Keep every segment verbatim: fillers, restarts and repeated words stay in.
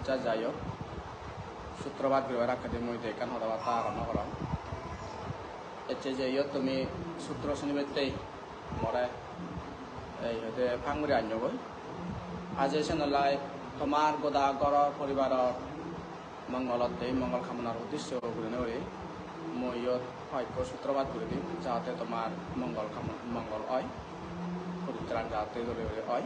Accha, jai hok, sutropat guribar akkedi mui de ekkan hoda batta arambo gorong. Ecche je iyot tumi sutro sunibatte more ei hoide phang guri annogoi. Aje senolai tomar goda ghoror poribaror mongolotte, mongol kamonar uddesho gurinei guri mui iyot hoyekko sutropat guri dim, jate tomar mongol kamon-, mongol oi, poritran jate dole dole oi.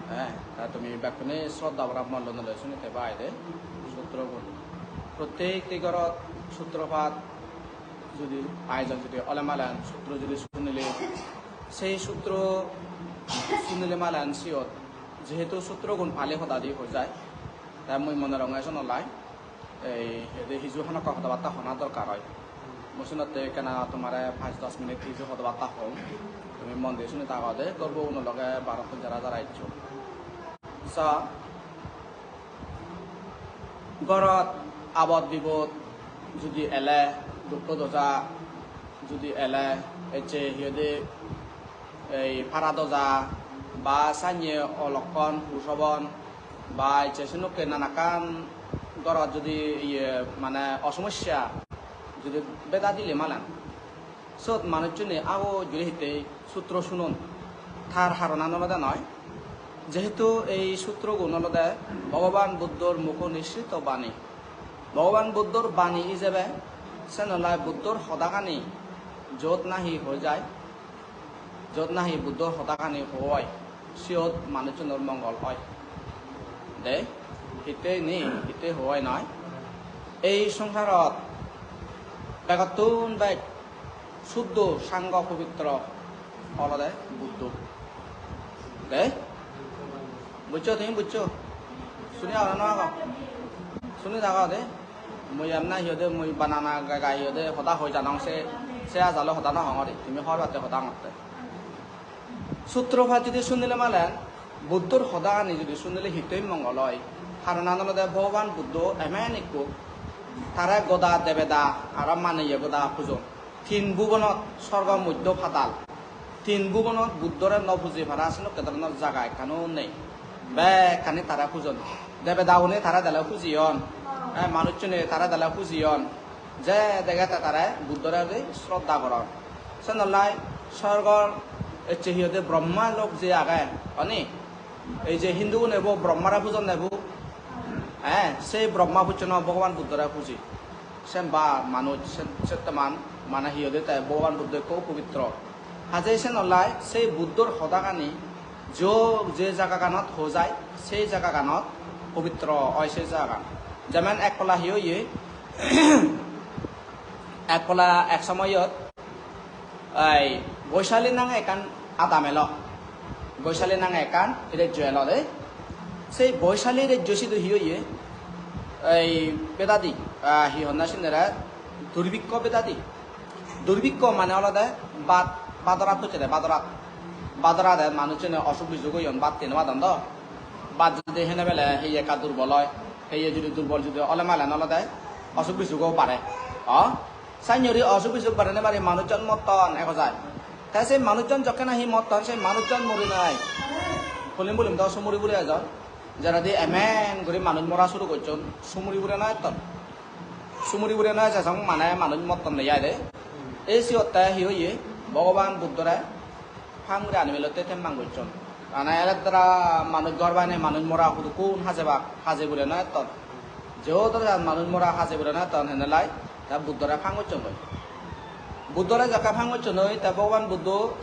Eh, ta tumi bekkune sroddha bhora mon loi suni theba aide sutrogun. Prottekti ghorot sutropat judi ayojon judi ole malen sutro judi sunile, sei sutro sunile malen siyot jehetu sutrogun Pali hoda di hoi jai, te mui mone gorong senolai ei, ede hiju hamakkai hoda batta hona dorkar oi. Mui senotte ekkena tomare pach dos minute hiju hoda batta hom. Tumi mon di suni thago de, gorboguno loge barottun jara jara eccho. So, gorot abot bibot judi ele, dukko doja judi ele, ecche hi hoide ei para doja ba sanye olokkon, husobon, ba ecche senokke nanakkan gorot judi iye mane osomosya judi beda dile malen, sot manuchchune ago juri hittei sutro sunon. Tar haronan olode noi, jehetu ei sutrogun olode Bhogoban Buddhor mukho nisrito bani. Bhogoban Buddhor bani ijebe, senolai Buddhor hodagani jot nahi hoi jai, jot nahi Buddhor hodagani hoi, siyot manuchunor mongol oi. De, hittei ni, hittei hoi noi. Ei songsarot begottun bej suddo sangho pobitro olode Buddho. De? Bujjo tumi, bujjo? Suni ago na no ago? Suni ago de? Mui emna hi hoide, mui banana gai gai hi hoide hoda hoi janong, se, se ajalo hoda no hongor, tumi hor batte hoda hongotte. Sutropat judi sunile malen, Buddhor hodagani judi sunile hittei mongol oi. Haronan olode Bhogoban Buddho emen ekko, tare goda debeda aro maneye goda pujon. Tin bhubonot, sorgo, moddho, padal, tin bhubonot Buddhore no puje para senokke dhoronor jaga ekkano nei. Bekkani tare pujon. Debedagune tare dale pujeyon. Eh, manuchchune tare dale pujeyon. Je dege te tare Buddhore uri sroddha goron. Senolai sorgor ecche hi hoide Brahma lok je age, oni? Ei je Hindugune bo Brahmare pujon ne bo? Eh, sei Brahma pujjono Bhogoban Buddhore puje. Sen ba manuj, sen, setteman mane hi hoide te Bhogoban Buddho ekko pobitro. Haje senolai sei Buddhor hodagani jo je jagaganot ho jai, sei jagaganot pobitro oi sei jagagan. Jemen ek pola hi oye, ek pola ek somoyot ei Boishali nange ekkan adam elo. Boishali nange ekkan rejjo elo de. Sei Boishali rejjo sidu hi oye? Ei bedadi, ah, hi honna sinere, durbikko bedadi. Durbikko mane olode bat, badorat hocche de, badorat. Badorat de manuchchune osuk bisuk oyon, bat hei no padon do. Bat judi hene pele heye ekka durbol oi, heye judi durbol judi ole malen olode osuk bisuk o bare. O? Sannye guri osuk bisuk barene bari manuchchun motton ego jai. Te se manuchchun jokke nahi motton, se manuchchun muri noi. Pulim pulim do sumuri puri ejon. Jeredi emen guri manuj mora suru gocchon, sumuri puri no etton. Sumuri puri no eje song mane manuj motton de ai de. Ei siyotte hi oye? Bhogoban Buddhore phang guri ani melotte temmang gocchon. Mane eledara manuj ghor banei manuj mora hudukkun hajebak, haje guri no etton. Jodor jan manuj mora haje guri no etton henelai te Buddhore phang gocchon goi. Buddhore jokke phang gocchon goi te Bhogoban Buddho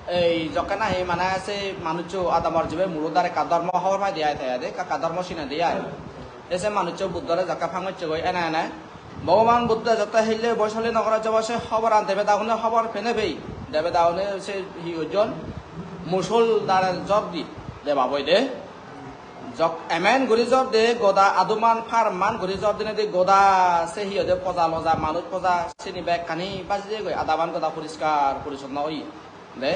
ei jokke nahi mane se manuccho adamor jibe mulo dare ekka dhormo hobor pai de ai te ade ekka ekka dhormo sine de ai. Te se manuccho Buddhore jokke phang gocche goi ene ene Bhogoban Buddho jotte hille Boishali nogorot jebo se hoboran debedagune hobor pene pei, debedagune se hi hojjon, musol dare jor di debaboi de. Jok emen guri jor de, goda aduman parman guri jor dinedi goda se hi hoide poja loja manuj poja sini bekkani baji jeyegoi, adaman goda poriskar porisonno oye de.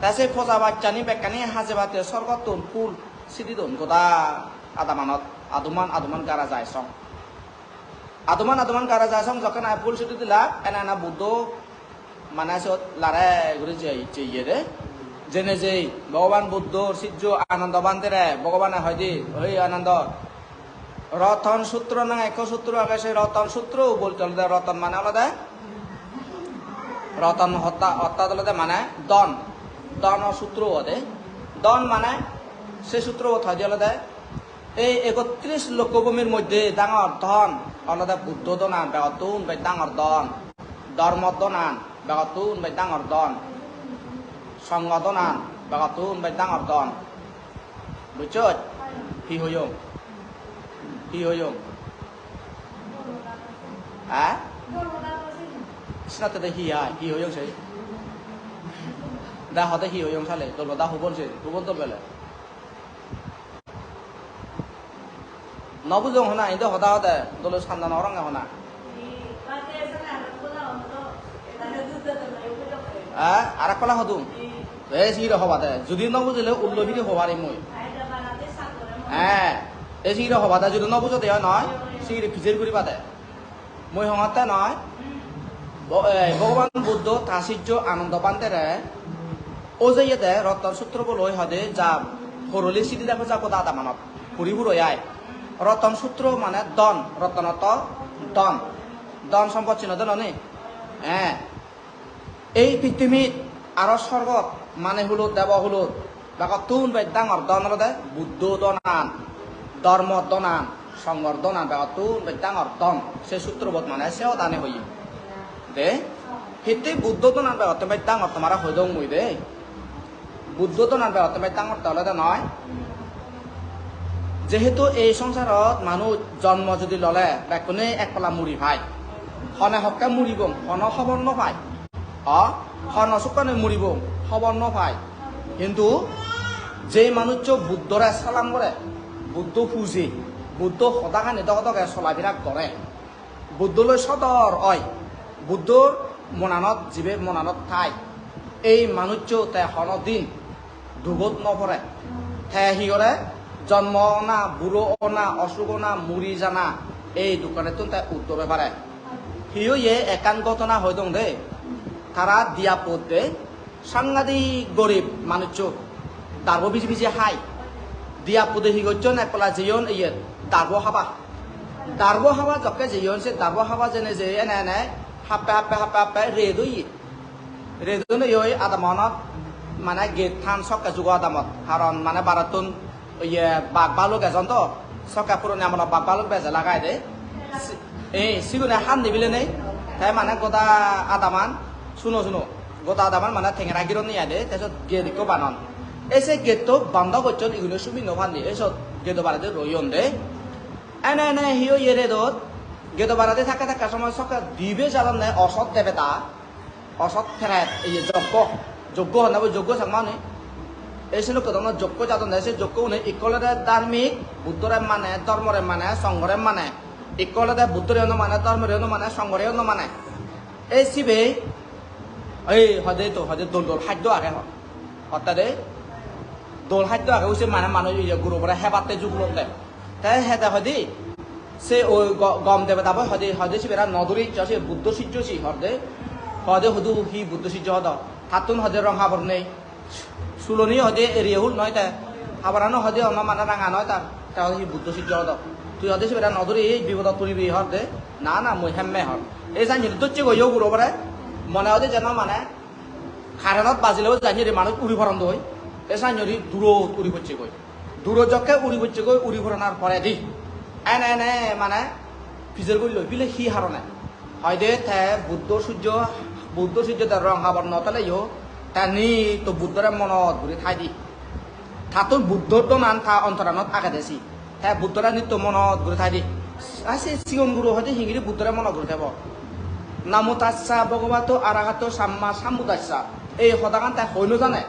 Te se poja bachchani bekkani hajebatte sorgottun phul sidi don goda adamanot, aduman aduman gara jai song. Aduman aduman gara jai song jokke nahi phul sidi dilak, ene ene Buddho mane siyot lare guri jei, jeye de. Jene jei Bhogoban Buddhor sijjo Anando Bhantere Bhogobane hoide, "Oi Anando, Roton Sutro nang ekko sutro age, se Roton Sutro bolte olode roton mane olode roton hotta-, ortat olode mane dhon, dhono sutro ode. Dhon mane se sutro hoide olode ei ekotris lokko bhumir moddhe dangor dhon olode Buddho dhonan begottun bej dangor dhon, dhormo dhonan begottun bej dangor dhon, songho dhonan begottun bej dangor dhon." Bujchoj? Hi hoyong? Hi hoyong? Ha? Sinatte de hi hai? Hi hoyong sei? Da hode hi hoyong sale? Dol hoda hubon sei? Hubon dol bele? No bujong hona, inde hoda hode, dole sanda no oronge hona. Eh, arak pala hodung. Eh, sire hoba de. Judi no bujile ullo biri hobari mui. Eh, eh, sire hoba de, judi no bujode oi noi, sire pijer guriba de. Mui hongotte noi. Bo-, eh, Bhogoban Buddho ta sijjo Anando Bhantere ojeyede Roton Sutro boloi hode ja horoli sidi dego ja goda adamanot. Puri puroi ai. Roton Sutro mane dhon, roton orto dhon. Dhon sompot sino de noni? Eh. Ei pittimit aro sorgot mane hulot debo hulot begottun bej dangor dhon olode Buddho dhonan, dhormo dhonan, songhor dhonan begottun bej dangor dhon. Se sutrobot mane se hodani hoye. De, hittey Buddho dhonan begottun bej dangor tomare hoi dong mui de. Buddho dhonan begottun bej dangor te olode noi. Jehetu ei songsarot manuj jonmo judi lole bekkune ek pala muri pai. Hone hokke muribong, hono hobor no pai. O, hono sukkane muribong, hobor no pai. Hintu je manuccho Buddhore salam gore, Buddho puje, Buddho hodagani doge doge solabira gore, Buddho loi sodor oi, Buddhor monanot jibe monanot thai, ei manuccho te hono din dugot no pore. Te hi gore? Jonmo ona, buro ona, osuk ona, muri jana, ei dukkanettun te uddor oi pare. Hi oye ekkan ghotona hoi dong de. Tara Diyapur de, sangadik gorib manuccho, darbo biji biji hai. Diyapur de hi gocchon, ek pala jeyon iyet darbo haba. Darbo haba jokke jeyon, se darbo haba jene je ene ene happe happe happe happe ret oye. Redon oyoi adamonot mane gate than sokke jugo adamot. Karon mane barottun oye bag baluk ejon to, sokke puroni amolot bag baluk beje lagai de. Si-, eh, sigune han nibile nei. Te mane goda adaman, suno suno, goda adaman mane tengera giron ni ai de, te sot gate ikko banon. E se gate to bondo gocchon, igune sumi no pandi. E sot gate o baredi royon de. Ene ene hi oye redot, gate o baredi thakke thakke somoy sokke dibe jadonne osot debeda. Osot peret, iye, joggo. Joggo honna bo joggo Changma une. Ei se lokke dono joggo jadonde, se joggo une ikko olode dharmik, Buddhore mane, dhormore mane, songhore mane. Ikko olode Buddhore no mane, dhormore no mane, songhore no mane. Ei sibe, ei hoide to, hoide dol dol haddo age ho. Hotte de, dol haddo age, use mane manuj iye gurubore hebatte jugulonde. Te hede hoide, se oi go-, gom debeda bo hoide, hoide sibere no duri iccho, se Buddho sijjo si horde. Hoide hudu hi Buddho sijjo hodo. Tattun hoide rong habor nei. Suloni hoide eriye hul noi te. Haborano hoide ono mane ranga noi tar. Te hoide hi Buddho sijjo hodo. Tui hoide sibere no duri, ei bipodot puribi horde. Na, na, mui hemme hor. Ei jani docche goi yo guro bore. Mone hoide jeno mane karenot bajileo jani re manuj uri poron doi. Ei jani re durot uri pocche goi. Duro jokke uri pocche goi, uri puranar poredi ene ene mane pijer gullo, bile hi harone? Hoide te Buddho sujjo, Buddho sujjo te rong habor no teleyo, te ni to Buddhore monot guri thai di. Tattun Buddhor donan ta ontoranot agede si. Te Buddhore nitto monot guri thai di. A se sigon guro hoide hingiri Buddhore monot guri thebo. Namo tassa bhagavato arahato samma sambuddhassa. Ei hodagan te hoi no jane.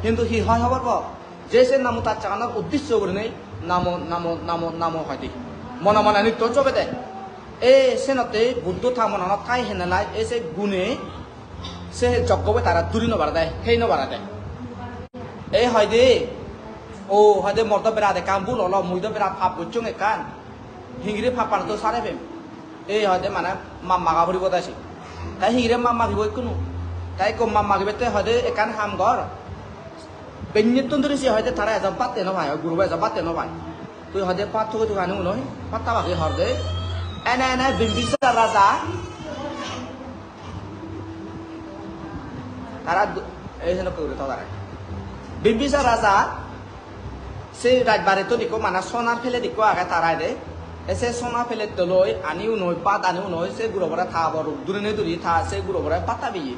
Hintu hi hoi hobor po? Je se namo tacchaganor uddesho gurinei namo, namo, namo, namo hoide. Mone mone nitto jobede. E senotte Buddho ta monanot thai henelai e se gune se joggobo tara duri no parede, hei no parede. E hoide, o hoide mor do birat ekkan bul olo, mui do birat pap gocchong ekkan. Hingiri pappan do sare pem. Ei hoide mane map maga puribo de se. Te hingiri map magibo ikkunu. Te ikko map magibette hoide ekkan ham gor. Bennettun duri se hoide tara ejo batte no pai, gurobo ejo batte no pai. Tui hoide pat tugi tugi ani unoi, patta bagi hor de. Ene ene Bimbisar raja. Tara du-, ei senokke guri to tara. Bimbisar raja, se rajbarittun ikko mane sonar plate ikko age tara ede. E se sona plate-to loi ani unoi, bat ani unoi, se gurobore ta bor duri ne duri ta se gurobore patta beye.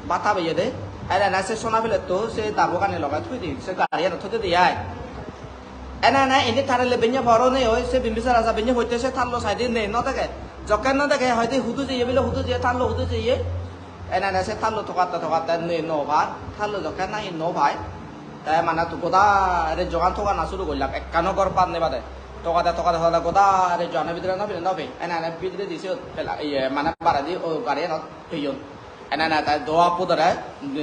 Bata beye de. Ene ene se sona plate-to se darbugani loge thoi di, se gariyanot thoi di ai. Ene ene indi tarele benne poro nei oi, se Bimbisar raja benne potte se tallo saide nei no dege. Jokke no dege, hoide hudu jeye bile, hudu jeye, tallo hudu jeye. Ene ene se tallo togatte togatte nei no pai, tallo jokke nahi no pai. Te mane to goda rejjogan togana suru gollak, ekkano gor pat nei bade. Togade togade togade goda rejjogan bidire no pei, no pei. Ene ene bidiredi siyot pela, iye, mane baredi o gariyanot peyon. Ene ene te do appodore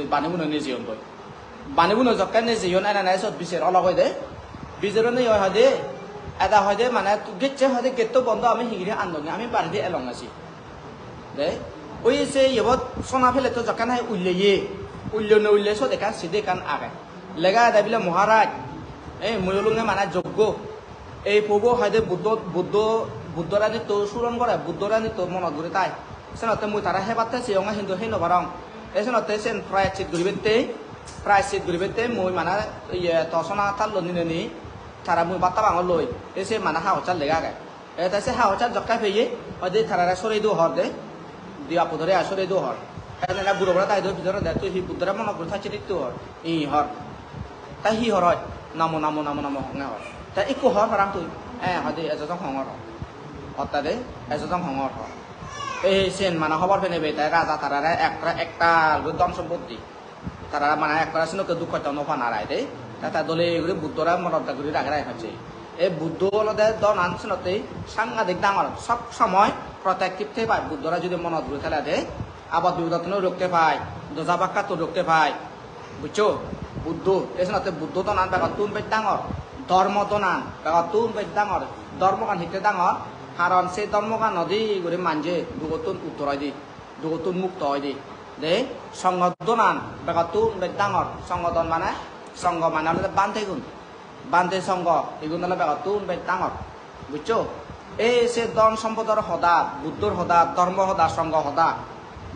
bani buni nejeyon goi. Bani buni jokke nejeyon, ene ene siyot bijer olok oide. Bijer onei oi hoide, eda hoide mane gecche hoide getto bondo, ami hingiri andonge, ami baredi elonge si. De, oi se iyebot sona plate-to jokke nahi ulleye, ullonei ulle siyot ekkan sidi ekkan age. Lega ede bile, "Maharaj, ei mui olunge mane joggo." Ei pobo hoide Buddho, Buddho, Buddhore nitto suron gore, Buddhore nitto monot guri tai. Senotte mui tara hebatte seyonge hintu hei no parong. Te senotte sen prayachit guribatte, prayachit guribatte mui mane iye to sona tallo nineni tara mui batta bangor loi. Te se mane hagojsat lega age. E te se hagojsat jokke peye, hoide tarare sorei do hor de. Di appodore ai sorei do hor. Ene ene gurobore dai do bidire de, "Tui hi Buddhore monot guri thacche nitto?" Hor. Hi hor? Te hi hor oi? Namo, namo, namo, namo honge hor. Te ikko hor parang tui. Eh, hoide ejojong hongor hor. Otte de, ejojong hongor hor. Ei sen mane hobor penei be te raja tarare ekkore ektal guri dhon sompotti. Tarare mane ekkore senokke duk hosto no pan arai de. Te te dole guri Buddhore monot guri rage rage hocche. Ei Buddho olode dhonan senotte sangadik dangor. Sob somoi protective thei pai Buddhore judi monot guri thele de. Abot bipodottun rokte pai, doja bakkattun rokte pai. Buccho? Buddho, ei senotte Buddho dhonan begottun bej dangor, dhormo dhonan begottun bej dangor, dhormogan hitte dangor? Karon se dhormoganodi guri manje dugottun uttor oide, dugottun mukto oide. De, songho dhonan begottun bej dangor, songho dhon mane, songho mane olode bhantegun. Bhante songho, igun ole begottun bej dangor. Buccho? Ei se dhon sompodor hoda, Buddhor hoda, dhormo hoda, songho hoda.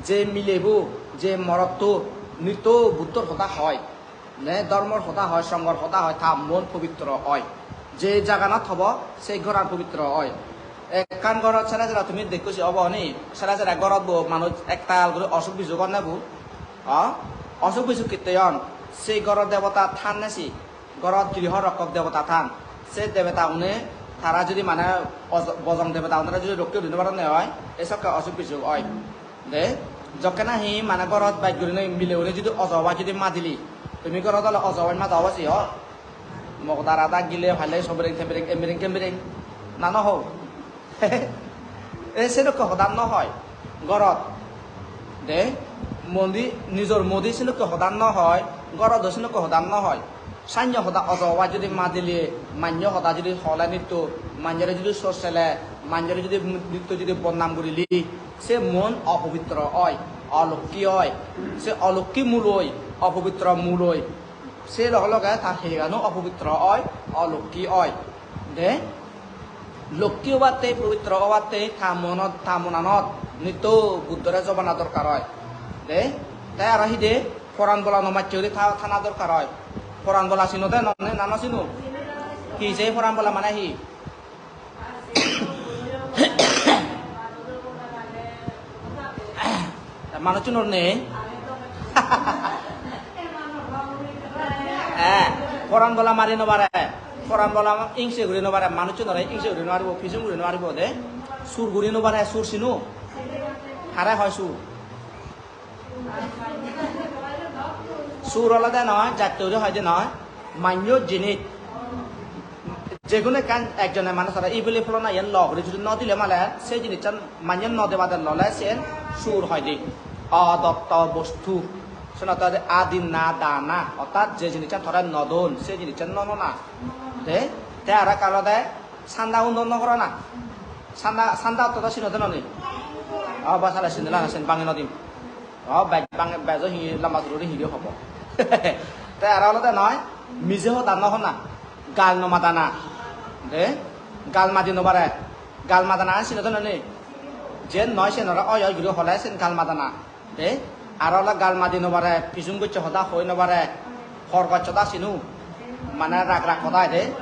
Je milebo, je morotto, nitto Buddhor hoda hoi, ne dhormor hoda hoi, songhor hoda hoi, ta mon pobitro oi. Je jaganot hobo, se goran pobitro oi. Ekkan gorot sere sere tumi dekko si obo ni, sere sere gorot bo manuj ektal guri osuk bisuk onne bo. Ha? Osuk bisuk hitte on? Se gorot debota than ne si. Gorot griho rokkok debota than. Se debota une tara judi mane ojo-, bojong debota unore judi rokke guri no paronne oi, ei sokke osuk bisuk oi. De, jokke nahi mane gorot baj gurinei mile une judi ojo obaj judi madile, tumi gorot ole ojo obaj mada obo si o? Mok dara da gile paile sobereng tebereng embereng kembereng. Na no ho? E sedokke hodan no hoi gorot. De, mondi, nijor modi sedokke hodan no hoi, gorot o sedokke hodan no hoi. Sanyo hoda ojo obaj judi madile, manyo hoda judi hole nitto, manjore judi sor sele, manjore judi nitto judi bodnam gurile, se mon opobitro oi, olokki oi, se olokki mul oi, opobitro mul oi. Se loge loge ta hegano opobitro oi, olokki oi. De, lokki obatte, pobitro obatte ta monot, ta monanot nitto Buddhore jobana dorkar oi. De, te aro hi de, poran bola no macche guri ta-, tana dorkar oi. Poran bola sino de, none, na no sino? Hi se poran bola mane hi? Manuchunor nei. Eh, poran bola mari no pare. Poran bola ingse guri no pare. Manuchunore ingse guri no paribo, pisum guri no paribo de. Sur guri no pare, sur sino? Hare hoi sur? Sur olode noi, jatte guri hoide noi, manyo jinis. Jekono ekkan ekjone mane sara ibili pholona iyen lo guri judi no dile male, se jinissan manye no debade lole sen sur hoide. Odotto bostu. Senotte hoide adinna dana. Ortat je jinissan tore no don, se jinissan no nona. Te, te aro ekkan olode sanda undo no gorana. Sanda, sanda otto do sinode noni? O, ba sale sinde lana sen bangi no dim. O, bej bangi, bejo hi lamba suri hi hobo. Te aro olode noi, mije hoda no hona, gal no madana. De, gal madi no pare. Gal madana sine to noni. Je noi sen aro oi oi guri hole sen gal madana. De, aro ole gal madi no pare, pisun gocche hoda hoi no pare. Hor gocche hoda sinu. Mane rag rag hoda ede.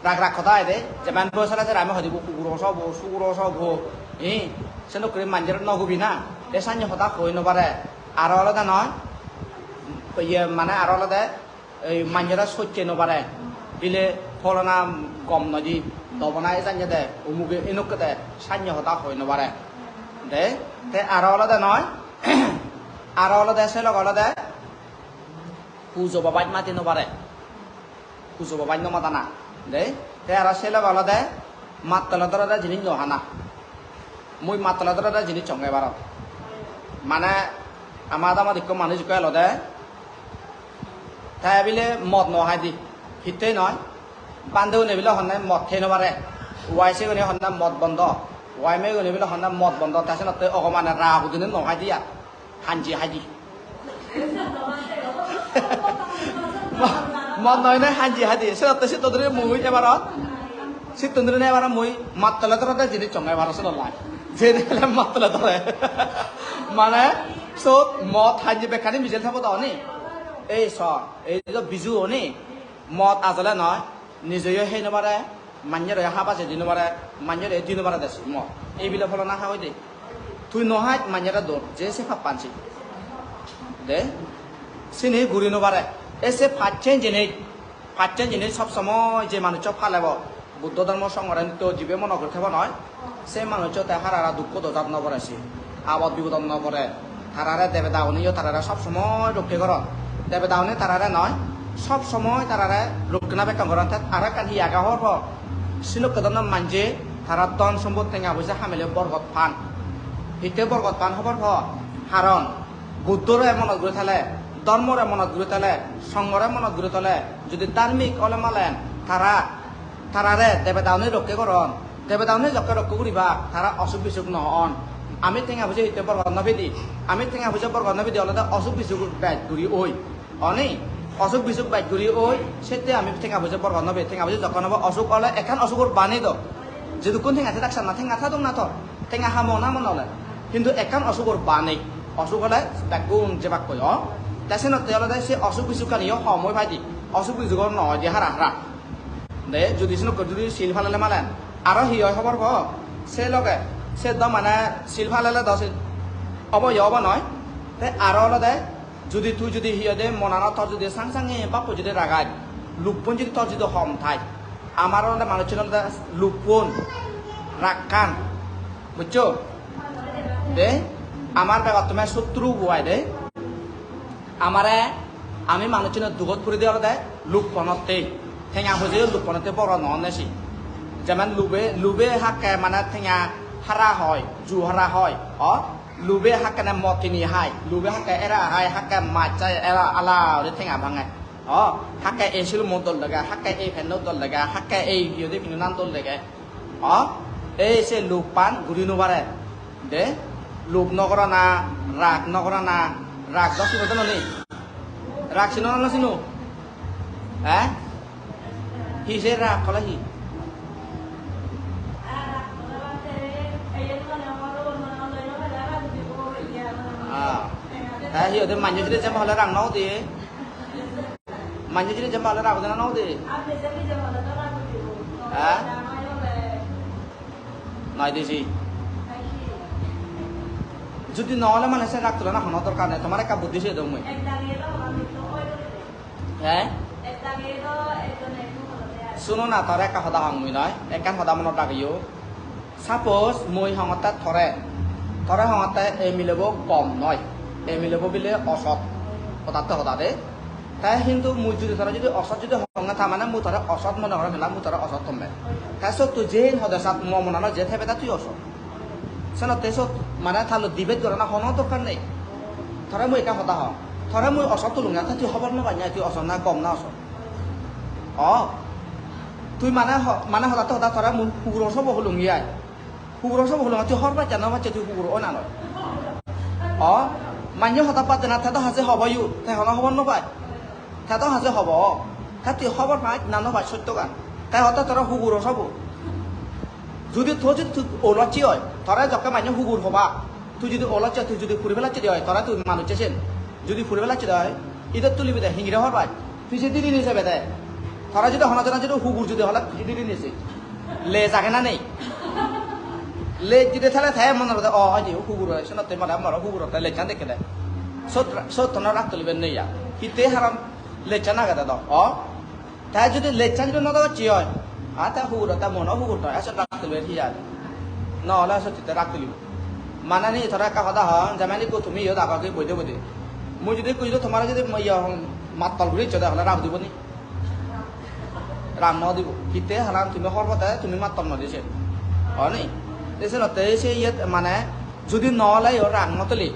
Rag rag hoda ede, jeman bo sala sala ami hoi dibo, "Kuguro sobo, suguro sobo." Hi, senok guri manjore no gubi na. E sanye hoda hoi no pare. Aro olode noi, iye mane aro olode, ei manjore socche no pare. Bile holona gom noi di, dobona e janye de, umuge enokke de, sanye hoda hoi no pare. De, te aro olode noi, aro olode se log olode, pujo babaj madi no pare. Pujo babaj no madana. De, te aro se loge olode mattole dorede jinis no hana. Mui mattole dorede jinis honge ebaro. Mane ama adamot ikko manuj ikko elode. Te ebile mod no hai di. Hittey noi. Bhante gune bile honne mod hei no pare. Y C gune honne mod bondo. Y M A gune bile honne mod bondo. Te senotte ogo mane rag udine no hai di ar. Hanji haji. Mo-, mon noi noi hanji haji. Senotte sittun duri mui ebarot. Sittun duri ebarot mui mattole dorede jinis honge ebarot senollai. Jeni hele mattole dore. Mane sot mod hanji bekkani mijel thebo do ni. Ei so, ei do biju oni. Mod ajole noi. Nijeyo hei no pare, manjore haba je di no pare, manjore di no pare de simo. Ei bile pholona ha hoide. Tui no haj manjore dor, je se pappan si. De, sini guri no pare. E se pacchen jinis, pacchen jinis sob somoi je manuccho palebo. Buddho dhormo songhore nitto jibe mono guri thebo noi. Se manuccho te harara dukko dojat no pore si. Abot bipodot no pore. Tarare debedaguniyo tarare sob somoi rokke goron. Debedaguni tarare noi, sob somoi tarare rokkena bekkan goron. Te aro ekkan hi age hobor po? Silokke dono manje tara dhon sombot tenga poisa hamile borgot pan. Hitte borgot pan hobor po? Haron Buddhore monot guri thele, dhormore monot guri thele, songhore monot guri thele, judi dharmik ole malen tara tarare debedagune rokke goron. Debedagune jokke rokke guribak, tara osuk bisuk no on. Ami tenga poisa hitte borgot no pedi. Ami tenga poisa borgot no pedi olode osuk bisuk bej guri oi. Oni? Osuk bisuk bej guri oi, sette ami tenga poisa borgot no pedi. Tenga poisa jokke no bo osuk ole ekkan osugor bani do. Jedukkun tenga thedak sanna tenga thaduk na tor. Tenga hamo na mon ole. Hintu ekkan osugor bani. Osuk ole bekkun jebakkoi o. Te senotte olode se osuk bisukkaniyo hom oi paide. Osuk bisuk no oi de hara hara. De, judi sinokke judi sil palele malen, aro hi oi hobor po? Se loge, se do mane sil palele do se obo yo obo noi. Te aro olode, judi tui judi hi hoide monanot tor judi sang sange bappo judi ragai, luppon judi tor judi hom thai, amar olode manuchun olode luppon, rakkan, buccho? De, amar begottun me sotru bo ai de. Amare, ami manuchune dugot puri de olode lupponotte. Tenga pojeyo lupponotte boro no onne si. Jemen lube, lube hakke mane tenga hara hoi, ju hara hoi. O, lube hakkene mot hini hai, lube hakke era hai, hakke mach hai, era ala uri tenga bange. O, hakke ei silummo dol dege, hakke ei penno dol dege, hakke ei iyode pinunan dol dege. O, ei se luppan guri no pare. De, lup no gorana, rag no gorana, rag do sino de noni? Rag sino na no sino? Eh? Hi se rag hole hi? Ah. Eh, hi hoide manje jire jemma hole rag no udi? Manje jire jemma hole rag udi na no udi? Ha? Noi desi. Judi no ole mane se rag tulana hono dorkar nei. Tomare ekka buddhi se dong mui. He? Suno na, tore ekka hoda hong mui noi. Ekkan hoda monot ragiyo. Suppose mui hongotte tore, tore hongotte ei milebo gom noi, ei milebo bile osot, hodatte hoda de. Te hintu mui judi tore judi osot judi honge, ta mane mui tore osot mone gore bela mui tore osot homme. Te sotto jen hode sat mo monano je thebe ta tui osot. Senotte sot mane talo debate gorana hono dorkar nei. Tore mui ekka hoda hong. Tore mui osot tulunge, te tui hobor no panye tui osot na gom na osot. O, tui mane ho-, mane hodatte hoda tore mui huguro sobo hulungi ai. Huguro sobo hulungi tui hor bacche no bacche tui huguro oi na noi. O, Manye hoda bad dena, te do haje hobo yu, te hono hobor no pai. Te do haje hobo, te tui hobor pai na no pai sottogan. Te hotte tore huguro sobo. Judi to judi tui olocche oi, tore jokke manye hugur hoba, tui judi olocche, tui judi puri pelacche de oi, tore tui manucche sen. Judi puri pelacche de oi, idot tulibe de hingire hor pai. Pije diri ni sebe de. Tore judi hono jone judi hugur judi hole pije diri ni se. Lej age na nei? Lej judi thale te mone hode, o, oi je, hugur oi, senotte mane moro hugurotte lejjan dekke de. Sot, sot hono rag tulibe nei ya. Hitte haram lejjan agede do, o? Te judi lejjan judi no degocche oi, a te hugurotte mono hugur noi, a sot rag tulibe hi age? No ole sot hitte rag tulibo? Mane ni tore ekka hoda hong, jemon ikko tumi iyot ago ki boide boide. Mui judi ikko judi tomare judi mo-, iya, mattol guri icche de hole rag udibo ni? Rag no udibo. Hitte haram tumi hor pote tumi mattol no di sen. Oni? Te senotte se iyet mane judi no ole yo rag no tuli.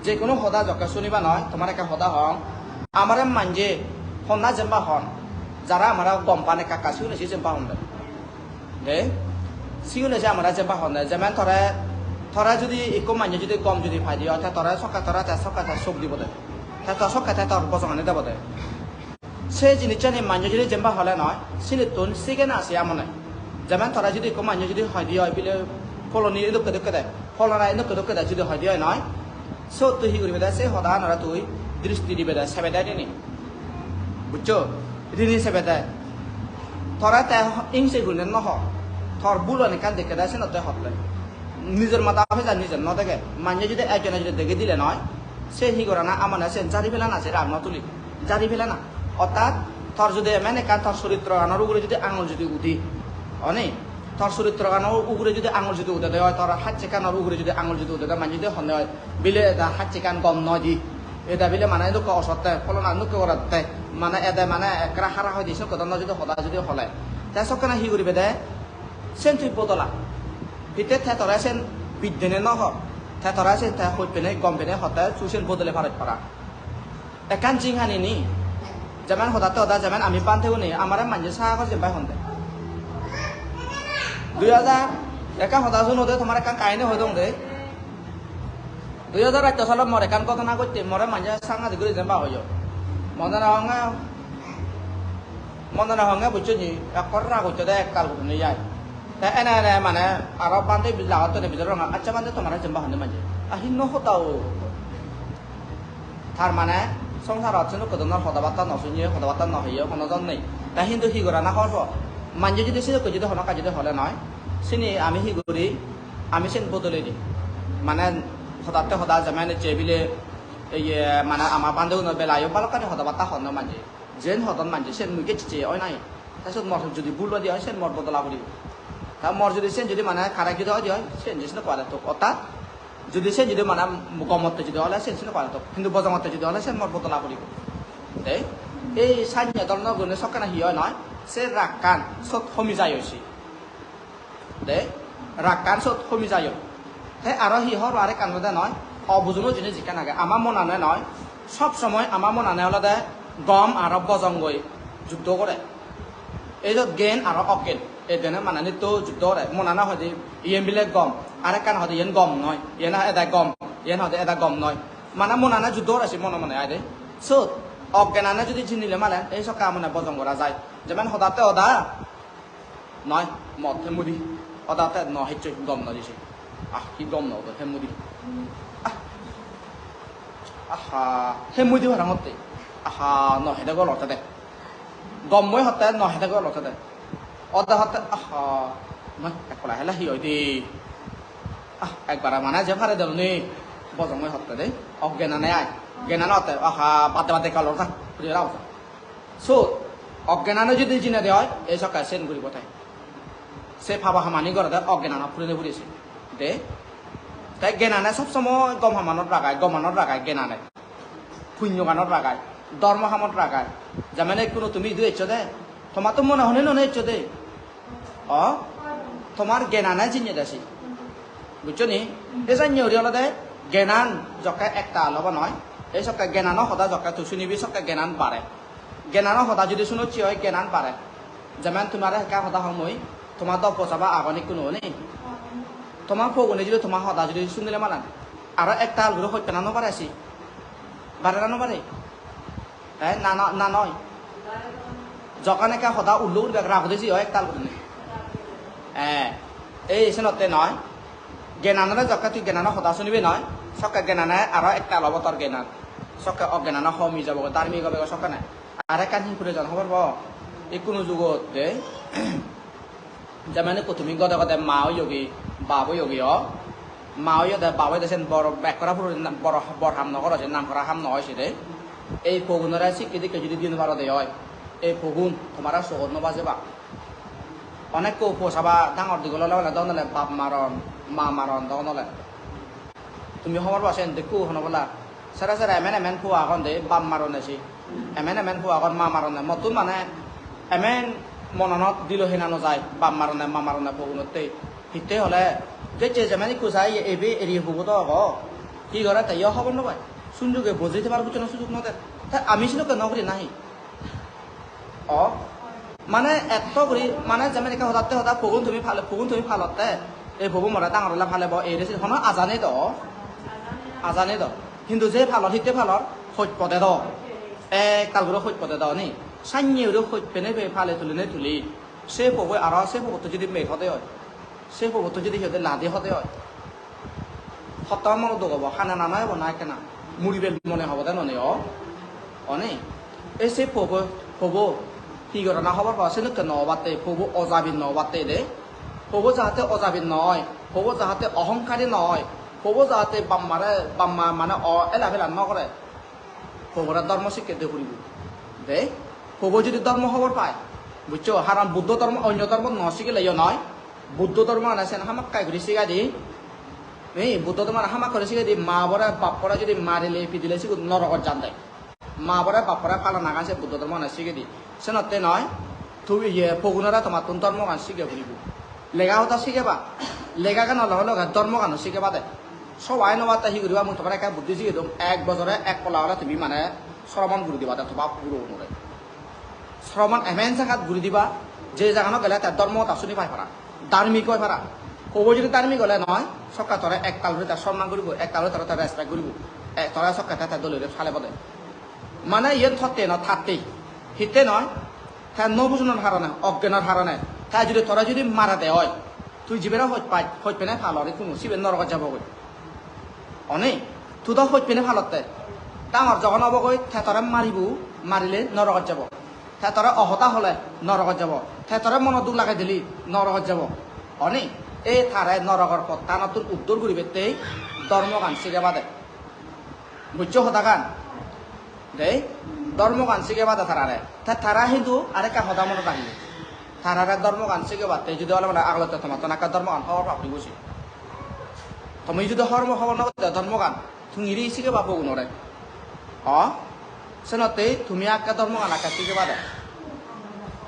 Je hono hoda jokke suniba noi, tomare ekka hoda hong. Amare manje honna jemba hon. Jara amare gom pan ekka ekka sigune si jemba hon de. De, sigune se amare jemba honne, jemon tore, tore judi ikko manye judi gom judi pai de oi, te tore sokke tore te sokke te sok dibo de. Te to sokke te tor bojongani debo de. Se jinissani manye judi jemba hole noi, sinittun sigena se amone. Jemon tore judi ikko manye judi hoi de oi, bile poloni edokke dokke de, polona edokke dokke de judi hoi de oi noi, sot tui hi guribe de, se hodaganore tui dristi dibe de, sebe de rini. Bujcho? Rini sebe de. Tore te hingse gurine no ho. Tor bhulani ekkan dekke de senotte hotte. Nijor mada hoja nije no dege. Manye judi ekjone judi dege dile noi, se hi gorana amane sen jari pelana, se rag no tuli. Jari pelana. Ortat tor judi emen ekkan tor soritroganor ugure judi angul judi udi, oni? Tor soritroganor ugure judi angul judi ude de oi, tor hacchekanor ugure judi angul judi ude de, manye judi honne oi, bile eda hacchekan gom noi di. Eda bile mane edokke osotte, polona edokke goratte, mane ede mane ekkere hara hoi di, sokke donna judi hoda judi hole. Te sokkene hi guribe de? Sen tui bodola. Hitte te tore sen biddene no hor. Te tore sen te hoj pene, gom pene hotte, tui sen bodole parot para. Ekkan jinghani ni. Jemon hodatte hoda, jemon ami bhante gune, amare manje sagor jempai honde. Dui hajar, ekkan hoda sunode, tomare ekkan kahini hoi dong de. Dui hajar atto salot mor ekkan ghotona ghotte, more manje sangadik guri jemba hoyo. Mone no honge, mone no honge, bujcho ni, ekkore rag utte de, ekkal guri nei ai. Te ene ene mane aro bhante bi lagot tone bijor ronga, "Accha bhante, tomare jemba honde manje." A hinno hoda o. Tar mane songsarot senukko dhoronor hoda batta no sunye, hoda batta no heye, hono jon nei. Te hintu hi gorana hobor po? Manje judi senukko judi hono kaj judi hole noi, sini ami hi guri? Ami sen bodole di. Mane hodatte hoda, jemon ecche bile, iye, mane ama bhante gunor belayo balokkani hoda batta honno manje. Jen hodon manje sen mui gecche oi nai. Te sot mor judi bhul oi di oi, sen mor bodola puribo. Ta mor judi sen judi mane correct judi oi di oi, sen judi senukko oi di tok. Ortat judi sen judi mane gomotte judi ole sen senukko oi di tok. Hintu bojongotte judi ole sen mor bodola puribo. Te ei sanye dhoronor gune sokkene hi oi noi, se ragkan sot homi jai oi se. De, ragkan sot homi jai oi. Te aro hi hobor, arekkan olode noi, obujuno jinis ekkan age. Ama monane noi, sob somoi ama monane olode gom aro bojongoi juddo gore. Ei jot gyan aro ogyan, ei dene mane nitto juddo gore. Monane hoide iyen bile gom, arekkan hoide iyen gom noi, iyen ede gom, iyen hoide ede gom noi. Mane monane juddo gore, se mone mone ai de. Sot ogyanane judi jinile malen, ei sokke amone bojong gora jai. Jemon hodatte hoda, noi, mot hemmudi. Oda te no hecche, gom no dise. Ah, hi gom no odo, hemmudi. Ah. Aha, hemmudi parang otte. Aha, no hede gol otte de. Gom moi hotte, no hede gol otte de. Oda hotte, aha, noi, ekkola hele hi oide. Ah, ekbara mane je pare deloni. Bojong moi hotte de. Ogyanane ai. Gyanane otte, aha, badde badde gol otte. Pujera otte. Sot ogyanane judi jinede oi, ei sokke sen guribo te. Se pabo hamani gorede ogyananot purine puri se. De. Te gyanane sob somoi gom hamanot ragai, gomanot ragai gyanane. Punyoganot ragai, dhormo hamot ragai. Jemon ekkuno tumi idu eccho de, tomatto mone hone none eccho de. O, tomar gyanane jinye de se. Bujcho ni? Ei janye guri olode gyanan jokke ektal obo noi. Ei sokke gyanano hoda jokke tui sunibi sokke gyanan bare. Gyanano hoda judi sunocche oi gyanan bare. Jemon tomare ekka hoda hom mui, tomar do posaba agon ikkunu ni? Tomar pogune judi tomar hoda judi sunile malan. Aro ektal guri hojpana no pare si. Barera no pare. Eh, na, na, na noi. Jokkon ekka hoda ullo urbek ragode si oi ektal gurinei. Eh, ei senotte noi. Gyananore jokke tui gyanano hoda sunibe noi. Sokke gyanane aro ektal obo tor gyanan. Sokke ogyanano homi jabo, dharmik obego sokkene. Ar ekkan hi proyojon hobor po? Ikkunu jugot de. Jemon ikko tumi gode gode ma oyogi, bap oyogi o. Ma oyode, bap oyode sen bor, ekkore puro bor, bor ham no goro, sen nam gora ham no oi sede. Ei pogunore sikke dikke judi din paro de oi, ei pogun tomare sogot no bajebak. Onekko po saba dangor digol ole ole dogon ole bap maron, ma maron dogon ole. Tumi hobor pa sen dekku hono bola. Sere sere emen emen po agon de bap maronne si. Emen emen po agon ma maronne. Mottun mane emen monanot dilo hena no jai bap maronne ma maronne pogunotte. Hitte hole je je jemen ikku sai ebe eriye pogu do obo. Hi gore te yo hobor no pai. Sunjuge boji thebar bucchona sujug no der. Te ami sinokke no guri nahi? O, mane etto guri, mane jemon ekka hodatte hoda, pogun tumi pale, pogun tumi palotte, ei pogun more dangor ole palebo, ei resi hono aja nei do, aja nei do. Hintu je palor, hitte palor, hoj pode do, ektal guri hoj pode do ni, sanye guri hoj pene pe pale tuline tuli, se pogun aro se pogutte judi meg hode oi, se pogutte judi hi hoide ladi hode oi, Hotto mono duk obo, hana nana obo na ekkena. Muribel mone hobo de none o. Oni? E se pobo, pobo. Hi gorana hobor pa, senukke no obatte, pobo ojabin no obatte de. Pobo jahate ojabin no oi, pobo jahate ohonkari no oi, pobo jahate bammare, bamma mane o ela pela no gore. Pobore dhormo sikke de puribo. De, pobo judi dhormo hobor pai, buccho? Haron Buddho dhormo, onyo dhormo no sigile yo noi. Buddho dhormo ana sen hamakkai guri sigadi. Ei Buddho dhormo ana hamakkai guri sigadi, ma bore, bap bore judi marile, pidile sigun norogot jande. Ma bore, bap bore palanagan se Buddho dhormo ana sigadi. Senotte noi, tu iye, pogunore tomattun dhormogan sige puribo. Lega hoda sigeba, legagan loge loge dhormogano sigeba de. Sobai no batte hi guriba, mui tomare ekka buddhi sigei dong, ek bojore ek polla ole tumi mane sromon guri diba de toma guro unore. Sromon emen jagat guri diba, je jagano gele te dhormo hoda suni pai para, dharmik oi para. Pobo jodi dharmik ole noi, sokke tore ektal guri te somman guribo, ektal guri tore te respect guribo, e, tore sokke te, te dole guri palebo de. Mane iyen thotte no, thatte. Hitte noi? Te no bujunor harone, oggenor harone. Te judi tore judi mare de oi, tui jibere hoj paj, hoj pene palor ikkunu, sibe norogot jabogoi. Oni? Tu do hoj pene palotte. Dangor jogon obogoi, te tore maribo, marile norogot jabo. Te tore ohoda hole norogot jabo. Te tore mono duk lage dile norogot jabo. Oni? Ei tare norogor pottanottun uddor guribatte dhormogan sigebade. Buccho hodagan? Dei, dhormogan sigebade tarare. Te tara hintu arekkan hoda monot ragile. Tarare dhormogan sigebatte judi ole mane agolotte tomattun ekka dhormogan hobor pa puribo se. Tumi judi hobor, hobor no pade dhormogan, tumi ri sigeba pogunore. O? Senotte tumi ekka dhormogan ekka sigebade.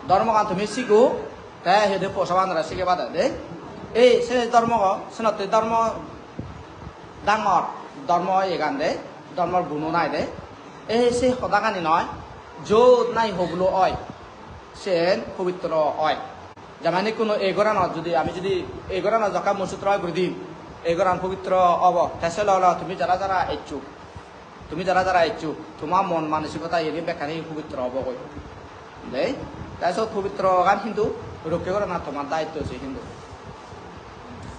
Dhormogan tumi sigo, te hede posabanore sigebade, de. Ei, se dhormogo, senotte dhormo dangor, dhormo iyegan de, dhormor guno nai de. Ei, se hodagani noi, jot nahi hobulo oi, sen pobitro oi. Jemon ikkunu ei goranot judi, ami judi ei goranot jokka mui sutro guri dim, ei goran pobitro obo, te se loge loge tumi jara jara eccho, Tumi jara jara eccho, toma mon manosikota iyeni bekkani pobitro obogoi. Dei, te sot pobitrogan hintu rokke gorana tomar daitto se hintu.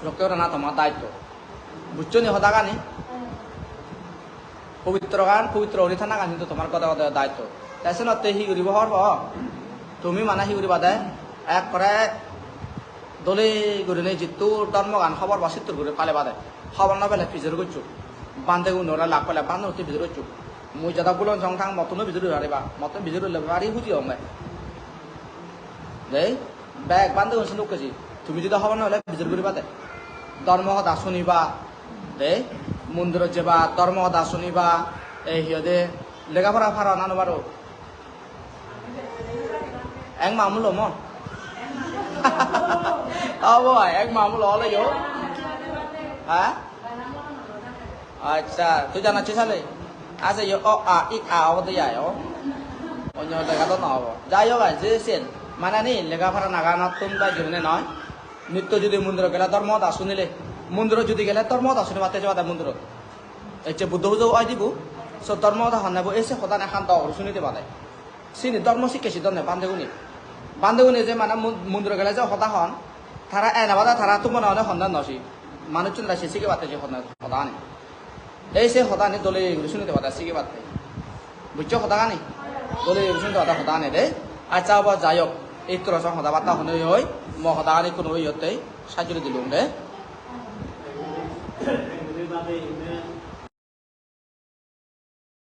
Rokke gorana tomar daitto. Buccho ni hodagani? Pobitrogan, pobitro guri thanagan hintu tomar gode gode daitto. Te senotte hi guribo hobor po? Tumi mane hi guriba de? Ekkore dole gurinei jittur dhormogan hobor ba sittur guri paleba de. Hobor no pele pijor goccho. Bhante gun ore lak pele bhante utti pijor goccho. Mui jada bulon song thang mottuno pijor guri pariba. Mottun pijor gurile bari huji ong de. Dei, bek bhante gun sinduk keji. Tumi jodi hobor no pele pijor guriba de. Dhormo hoda suniba. Dei, mondirot jeba, dhormo hoda suniba. Ei hi hoide, lega pora paro na no paro? Ek mamu lo mo? Obo bhai, ek mamu lo ole yo. Ha? Accha, tui janacchi sale? Ase yo, o, a, i, a, obo de ya, o. Onyo lega do no obo. Jai hok, bhai, je sen. Mane ni, lega pora naganottun bhai jibone noi. Nitto judi mondirot gele dhormo hoda sunile. Mondirot judi gele dhormo hoda sunibatte jebade mondirot. Ecche Buddho pujo oi dibo, so dhormo hoda honne bo, ei se hodani han dok guri suni debade. Sini dhormo sikke sidonne bhante gune. Bhante gune je mane mon-, mondiro gele je hoda hon, tara ena bada tara tumone one honne no si. Manuchchun da se sigebatte je honne hodani. Ei se hodani dole guri suni debade sigebatte. Bujjo hodagani? Dole guri suni debade hodani de. Accha obo jai hok, ei toro song hoda batta honne oi, mo hodagani kuno oyotte sajjuri dilung de.